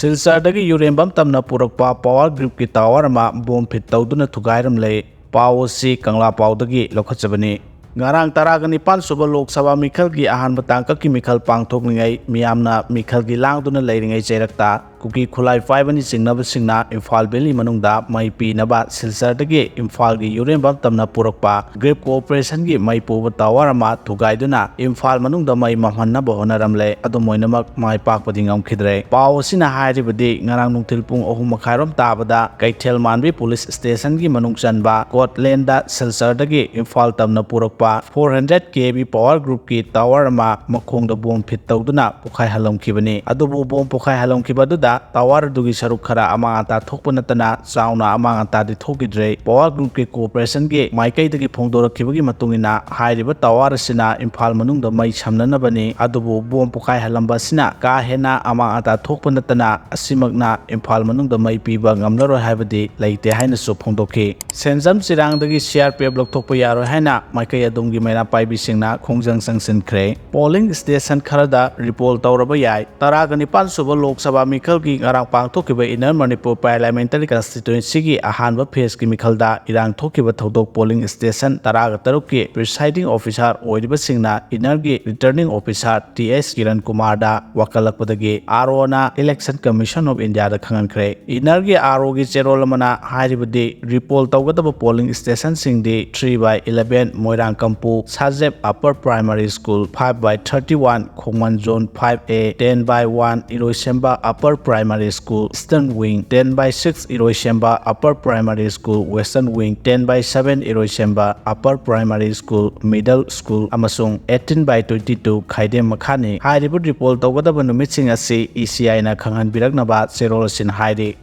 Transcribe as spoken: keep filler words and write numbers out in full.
ꯁꯤꯜꯆꯔꯗꯒꯤ ꯌꯨꯔꯦꯝꯕꯝ ꯇꯝꯅ ꯄꯨꯔꯛꯄ power ꯒ꯭ꯔꯤꯗꯀꯤ tower ꯑꯃ ꯕꯣꯝ ꯐꯤꯠ ꯇꯧꯗꯨꯅ ꯊꯨꯒꯥꯏꯔꯝꯂꯦ꯫ ꯄꯥꯎ ꯑꯁꯤ ꯀꯪꯂꯥ ꯄꯥꯎꯗꯒꯤ ꯂꯧꯈꯠꯆꯕꯅꯤ꯫ ꯉꯔꯥꯡ ꯇꯔꯥꯒ ꯅꯤꯄꯥꯟ ꯁꯨꯕ ꯂꯣꯛ ꯁꯚꯥ ꯃꯤꯈꯜꯒꯤ ꯑꯍꯥꯟꯕ ꯇꯥꯡꯀꯛꯀꯤ ꯃꯤꯈꯜ ꯄꯥꯡꯊꯣꯛꯂꯤꯉꯩ ꯃꯤꯌꯥꯝꯅ ꯃꯤꯈꯜꯒꯤ ꯂꯥꯡꯗꯨꯅ ꯂꯩꯔꯤꯉꯩ ꯆꯩꯔꯛꯇ ꯀꯨꯀꯤ ꯈꯨꯠꯂꯥꯏ ꯄꯥꯏꯕꯅ ꯆꯤꯡꯅꯕꯁꯤꯡꯅ ꯏꯝꯐꯥꯜ ꯚꯦꯂꯤ ꯃꯅꯨꯡꯗ ꯃꯩ ꯄꯤꯅꯕ ꯁꯤꯜꯆꯔꯗꯒꯤ ꯏꯝꯐꯥꯜꯒꯤ ꯌꯨꯔꯦꯝꯕꯝ ꯇꯝꯅ ꯄꯨꯔꯛꯄ ꯒ꯭ꯔꯤꯗ ꯀꯣꯑꯣꯄꯔꯦꯁꯟꯒꯤ ꯃꯩ ꯄꯨꯕ ꯇꯥꯋꯔ ꯑꯃ ꯊꯨꯒꯥꯏꯗꯨꯅ ꯏꯝꯐꯥꯜ ꯃꯅꯨꯡꯗ ꯃꯩ ꯃꯝꯍꯟꯅꯕ ꯍꯣꯠꯅꯔꯝꯂꯦ꯫ ꯑꯗꯨꯝ ꯑꯣꯏꯅꯃꯛ ꯃꯥꯏ ꯄꯥꯛꯄꯗꯤ ꯉꯝꯈꯤꯗ꯭ꯔꯦ꯫ ꯄꯥꯎ ꯑꯁꯤꯅ ꯍꯥꯏꯔꯤꯕꯗꯤ ꯉꯔꯥꯡ ꯅꯨꯡꯊꯤꯜ ꯄꯨꯡ ꯑꯍꯨꯝ ꯃꯈꯥꯏꯔꯣꯝ ꯇꯥꯕꯗ ꯀꯩꯊꯦꯜ ꯃꯥꯟꯕꯤ ꯄꯨꯂꯤꯁ ꯁ꯭ꯇꯦꯁꯟꯒꯤ ꯃꯅꯨꯡ ꯆꯟꯕ ꯀꯣꯠꯂꯦꯟꯗ ꯁꯤꯜꯆꯔꯗꯒꯤ ꯏꯝꯐꯥꯜ ꯇꯝꯅ ꯄꯨꯔꯛꯄ four hundred K V power groupꯀꯤ tower ꯑꯃ ꯃꯈꯣꯡꯗ ꯕꯣꯝ ꯐꯤꯠ ꯇꯧꯗꯨꯅ ꯄꯣꯈꯥꯏꯍꯜꯂꯝꯈꯤꯕꯅꯤ꯫ ꯑꯗꯨꯕꯨ ꯕꯣꯝ ꯄꯣꯈꯥꯏꯍꯜꯂꯝꯈꯤꯕ ꯑꯗꯨꯗ tower ꯑꯗꯨꯒꯤ ꯁꯔꯨꯛ ꯈꯔ ꯑꯃꯥꯡ ꯑꯇꯥ ꯊꯣꯛꯄ ꯅꯠꯇꯅ ꯆꯥꯎꯅ ꯑꯃꯥꯡ ꯑꯇꯥꯗꯤ ꯊꯣꯛꯈꯤꯗ꯭ꯔꯦ꯫ Power groupꯀꯤ corporationꯒꯤ ꯃꯥꯏꯀꯩꯗꯒꯤ ꯐꯣꯡꯗꯣꯔꯛꯈꯤꯕꯒꯤ ꯃꯇꯨꯡ ꯏꯟꯅ ꯍꯥꯏꯔꯤꯕ tower ꯑꯁꯤꯅ ꯏꯝꯐꯥꯜ ꯃꯅꯨꯡꯗ ꯃꯩ ꯁꯝꯅꯅꯕꯅꯤ꯫ ꯑꯗꯨꯕꯨ ꯕꯣꯝ ꯄꯣꯈꯥꯏꯍꯜꯂꯝꯕ ꯑꯁꯤꯅ ꯀꯥ ꯍꯦꯟꯅ ꯑꯃꯥꯡ ꯑꯇꯥ ꯊꯣꯛꯄ ꯅꯠꯇꯅ ꯑꯁꯤꯃꯛꯅ ꯏꯝꯐꯥꯜ ꯃꯅꯨꯡꯗ ꯃꯩ ꯄꯤꯕ ꯉꯝꯂꯔꯣꯏ ꯍꯥꯏꯕꯗꯤ ꯂꯩꯇꯦ ꯍꯥꯏꯅꯁꯨ ꯐꯣꯡꯗꯣꯛꯈꯤ꯫ ꯁꯦꯟꯖꯝ ꯆꯤꯔꯥꯡꯗꯒꯤ C R P F ꯂꯧꯊꯣꯛꯄ ꯌꯥꯔꯣꯏ ꯍꯥꯏꯅ ꯃꯥꯏꯀꯩ ꯑꯗꯨꯝꯒꯤ ꯃꯩꯔꯥ ꯄꯥꯏꯕꯤꯁꯤꯡꯅ ꯈꯣꯡꯖꯪ ꯆꯪꯁꯤꯟꯈ꯭ꯔꯦ꯫ Polling station ꯈꯔꯗ ꯔꯤꯄꯣꯜ ꯇꯧꯔꯕ ꯌꯥꯏ꯫ ꯇꯔꯥꯒ ꯅꯤꯄꯥꯟ ꯁꯨꯕ ꯂꯣꯛ ꯁꯚꯥ ꯃꯤꯈꯜꯒꯤ ꯉꯔꯥꯡ ꯄꯥꯡꯊꯣꯛꯈꯤꯕ Inner Manipur Parliamentary Constituencyꯒꯤ ꯑꯍꯥꯟꯕ phaseꯀꯤ ꯃꯤꯈꯜꯗ ꯏꯔꯥꯡ ꯊꯣꯛꯈꯤꯕ ꯊꯧꯗꯣꯛ polling station ꯇꯔꯥꯒ ꯇꯔꯨꯛꯀꯤ presiding officer ꯑꯣꯏꯔꯤꯕꯁꯤꯡꯅ Innerꯒꯤ returning officer T S Kiran ꯀꯨꯃꯥꯔꯗ ꯋꯥꯀꯠꯂꯛꯄꯗꯒꯤ ROꯅ Election Commission of Indiaꯗ ꯈꯪꯍꯟꯈ꯭ꯔꯦ꯫ Innerꯒꯤ ROꯒꯤ ꯆꯦꯔꯣꯜ ꯑꯃꯅ ꯍꯥꯏꯔꯤꯕꯗꯤ ꯔꯤꯄꯣꯜ ꯇꯧꯒꯗꯕ polling stationꯁꯤꯡꯗꯤ three by eleven Moirang Kampu Sajeb Upper Primary School, five by thirty one ꯈꯣꯡꯃꯟ Zone five A, ten by one ꯏꯔꯣꯏꯁꯦꯝꯕ Upper Primary School Eastern Wing, ten by six ꯏꯔꯣꯏꯁꯦꯝꯕ Upper Primary School Western Wing, ten by seven ꯏꯔꯣꯏꯁꯦꯝꯕ Upper Primary School Middle School ꯑꯃꯁꯨꯡ eighteen by twenty two ꯈꯥꯏꯗꯦꯝ ꯃꯈꯥꯅꯤ꯫ ꯍꯥꯏꯔꯤꯕ ꯔꯤꯄꯣꯜ ꯇꯧꯒꯗꯕ ꯅꯨꯃꯤꯠꯁꯤꯡ ꯑꯁꯤ ECIꯅ ꯈꯪꯍꯟꯕꯤꯔꯛꯅꯕ ꯆꯦꯔꯣꯜ ꯑꯁꯤꯅ ꯍꯥꯏꯔꯤ꯫